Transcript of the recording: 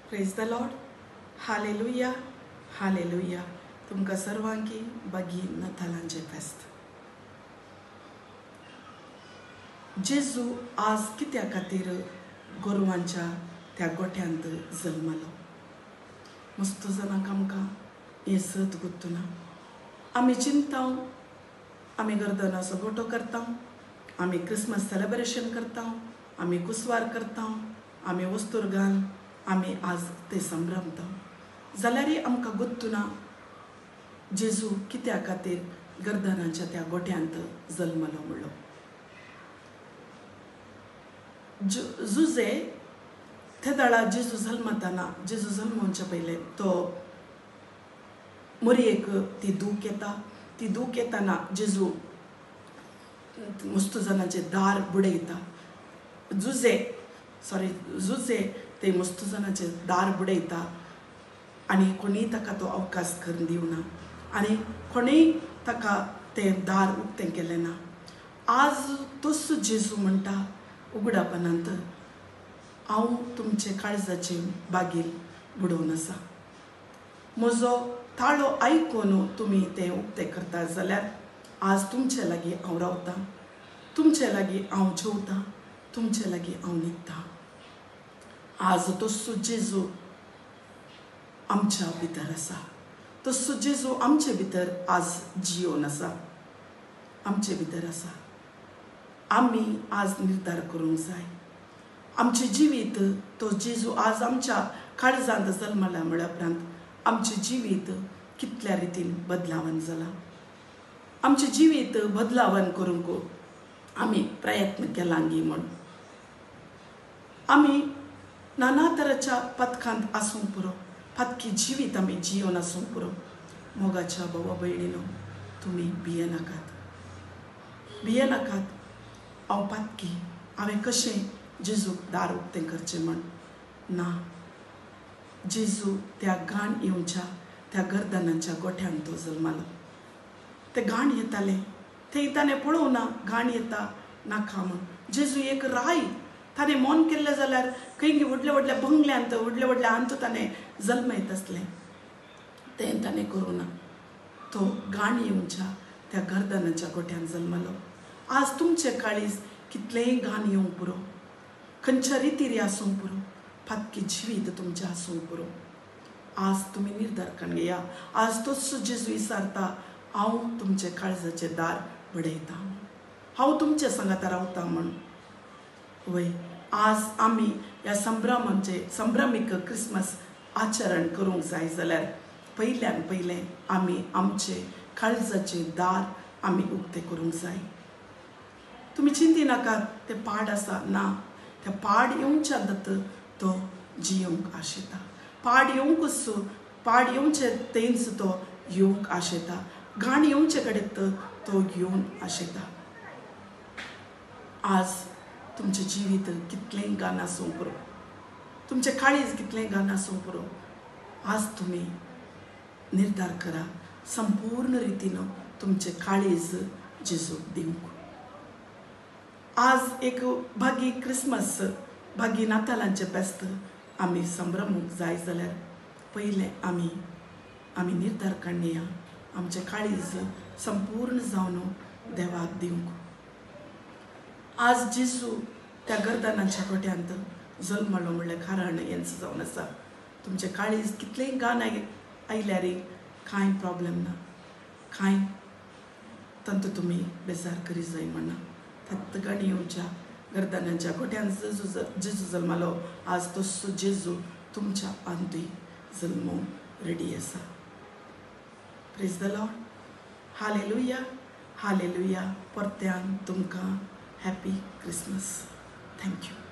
Praise the Lord. Hallelujah, hallelujah. तुमकां सर्वांकी बागी नातालांचें फेस्त. जेजू आज कित्या खातीर गोरवांच्या त्या गोठ्यांत जल्मलो? मस्त जाणांक आमकां हें सत गुत्तुना. आमी चिंता, आमी गर्दनाचो गोठो करता, आमी क्रिसमस सेलेब्रेशन करता, आमी कुसवार करता, आमी वस्तूर घाल आमी आज ते संभ्रमता. जाल्यारय आमकां गुत्तुना जेजू कित्या खातीर गर्दनाच्या त्या गोठ्यांत जल्मलो म्हणलो. जुजे ते दळा जेजू जल्मताना, जेजू जल्मोवच्या पयलें तो मोरयेक ती दूख येता. ती दूख येताना जेजू मस्त जाणांचें दार बुडयता. जुजे सॉरी जुजे ते मस्त जाणांचें दार बुडयता आनी कोणीय ताका तो अवकाश करून दिवना आनी कोणीय ताका तें दार उक्तें केलें ना. आज तोच जेजू म्हणटा उगडापणांत, हांव तुमचे काळजाचे बागील बुडोवन आसा. म्हजो ताळो आयकून तुमी तें उक्तें करता जाल्यार आज तुमचे लागीं हांव रावतां, तुमचे लागीं हांव जेवतां, तुमचे लागीं हांव न्हिदतां. आज तोच जेजू आमच्या भितर आसा. तोच जेजू आमचे भितर आज जियोन आसा, आमचे भितर आसा. आमी आज निर्धार करूंक जाय आमचें जिवीत तो जेजू आज आमच्या काळजांत जल्मला म्हळ्या उपरांत आमचें जिवीत कितल्या रितीन बदलावन जालां. आमचें जिवीत बदलावन करूंक आमी प्रयत्न केला गी म्हूण आमी नाना तराच्या पथकांत आसूंक पुरो, पातकी जिवीत आमी जियोन आसूंक पुरो. मोगाच्या भावा भयणीनो, तुमी भियेनाकात, भियेनाकात. हांव पातकी, हांवें कशें जेजूक दार उक्तें करचें म्हण ना. जेजू त्या घाण येवच्या त्या गर्दनाच्या गोठ्यांत तो जल्मालो. ते घाण येताले, ते ताणें पळोवना घाण येता नाका म्हण. जेजू एक राय ताणें मौन केल्लें जाल्यार खंय व्हडल्या व्हडल्या बंगल्यांत व्हडल्या व्हडल्या हांत ताणें जल्मयत आसलें. तें ताणें करूं ना. तो घाण येवच्या त्या गर्दनाच्या गोठ्यांत जल्मलो. आज तुमचें काळीज कितलेंय घाण येवंक पुरो, खंयच्या रितीर आसूंक पुरो, पातकी जिवीत तुमचें आसूंक पुरो. आज तुमी निर्धार करून घेया. आज तोच जेजू विचारता, हांव तुमचें काळजाचें दार बडयता, हांव तुमचे सांगाता रावता म्हण. वय, आज आमी ह्या संभ्रमाचें संभ्रमीक क्रिसमस आचरण करूंक जाय जाल्यार पयल्यान पयलें आमी आमचें काळजाचें दार आमी उक्तें करूंक जाय. तुमी चिंती नाकात तें पाड आसा ना, त्या पाड येवच्या दत्त तो जियोवंक आशेता. पाड येवंकच, पाड येवचें तेंच तो येवंक आशेता. घाण येवचे कडेन तो येवन आशेता. आज तुमचें जिवीत कितलेंय घाण आसूंक पुरो, तुमचें काळीज कितलेंय घाण आसूंक पुरो, आज तुमी निर्धार करा संपूर्ण रितीन तुमचें काळीज जेजूक दिवंक. आज एक भागी क्रिसमस, भागी नातालांचें फेस्त आमी संभ्रमूंक जाय जाल्यार पयलें आमी आमी निर्धार काडया आमचें काळीज संपूर्ण जावन देवाक दिवंक. आज जेजू त्या गर्दनाच्या गोठ्यांत जल्मलो म्हणलें कारण हेंच जावन आसा. तुमचें काळीज कितलेंय घाण आयल्यार कांय प्रोब्लेम ना, कांय तांतूं तुमी बेजार करी जाय म्हणना. त्यात घाण येवच्या गर्दनाच्या गोठ्यांत जेजू जेजू जल्मालो. आज तोच जेजू तुमच्या आंतूय जल्मूंक रेडी आसा. Praise the Lord. Hallelujah, hallelujah. परत्यान तुमकां हॅपी क्रिसमस. Thank you.